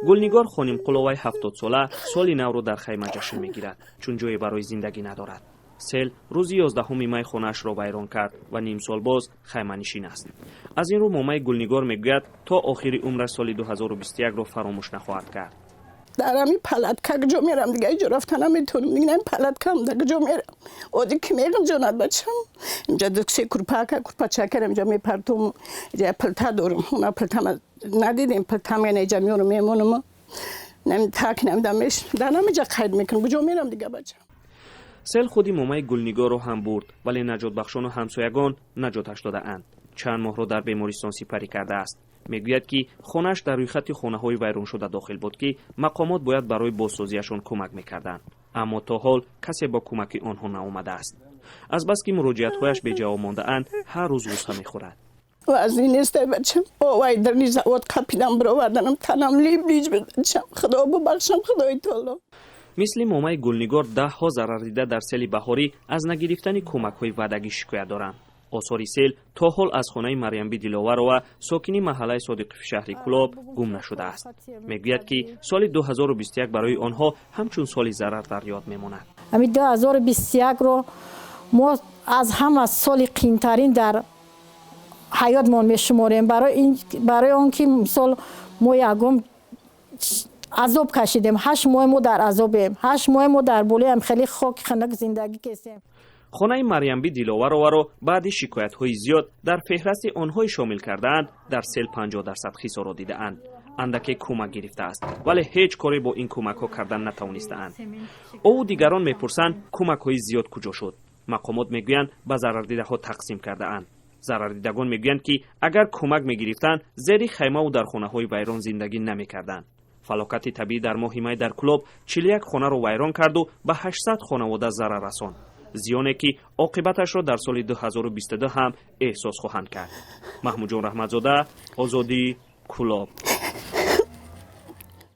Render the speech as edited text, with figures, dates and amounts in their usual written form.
Гулнигор Хонимқуловаи 70-сола соли навро дар хайма ҷашн мегирад, чун ҷое барои зиндагӣ надорад. Сел рӯзи 11 май хонаашро вайрон кард ва нимсол боз хайманишин аст. Аз ин рӯ момаи Гулнигор мегӯяд, то охири умраш соли 2021-ро фаромӯш нахоҳад кард. Дар ҳами палатка куҷо мерам? Дига иҷо рафта наметавонам. Дига ҳами палаткам да куҷо мерам? Оди ки мегам ҷонад, бачам. Инҷа ду се курпака, курпачакара инҷа мепартум. Инҷа пилта дорум, она пилтама надидем. Пилта мена инҷа меорам, мемонам, нами так намидамеш, дар намиҷа қайд мекунам. Куҷо мерам дига, бачам? Сел худи момаи Гулнигорро ҳам бурд, вале наҷотбахшону ҳамсоягон наҷоташ додаанд. Чанд моҳро дар бемористон сипарӣ кардааст. Мегӯяд, ки хонааш дар рӯйхати хонаҳои вайроншуда дохил буд, ки мақомот бояд барои бозсозиашон кӯмак мекарданд, аммо то ҳол касе бо кӯмаки онҳо наомадааст. Азбаски муроҷиатҳояш беҷавоб мондаанд, ҳар рӯз ғусса мехӯрад. Вазни нестай, бачам. Овай дарни завод қапидам, бироварданам, танам либ лиҷ буд, бачам. Худо бубахшам, Худои таоло. Мисли момаи Гулнигор даҳҳо зарардида дар сели баҳорӣ аз нагирифтани кӯмакҳои ваъдагӣ шикоят доранд. Осори сел то ҳол аз хонаи Марьямби Диловарова, сокини маҳаллаи Содиқови шаҳри Кӯлоб, гум нашудааст. Мегӯяд, ки соли 2021 барои онҳо ҳамчун соли зарар дар ёд мемонад. Ҳамин 2021-ро мо аз ҳама соли қиинтарин дар ҳаётмон мешуморем, барои он ки мисол мо ягон азоб кашидем. 8 моҳ мо дар азобем, 8 моҳ мо дар болоям хеле хоки хунук зиндагӣ кесем. Хонаи Марьямби Диловароваро баъди шикоятҳои зиёд дар феҳрасти онҳое шомил кардаанд, дар сел 50% хисорот дидаанд. Андаке кӯмак гирифтааст, вале ҳеҷ коре бо ин кӯмакҳо кардан натавонистаанд. Ӯву дигарон мепурсанд, кӯмакҳои зиёд куҷо шуд? Мақомот мегӯянд, ба зарардидаҳо тақсим кардаанд. Зарардидагон мегӯянд, ки агар кӯмак мегирифтанд, зери хаймаву дар хонаҳои вайрон зиндагӣ намекарданд. Фалокати табиӣ дар моҳи май дар Кӯлоб 41 хонаро вайрон карду ба 800 хонавода зарар расонд, зиёне ки оқибаташро дар соли 2022 ҳам эҳсос хоҳанд кард. Маҳмудҷон Раҳматзода, Озодӣ, Кӯлоб.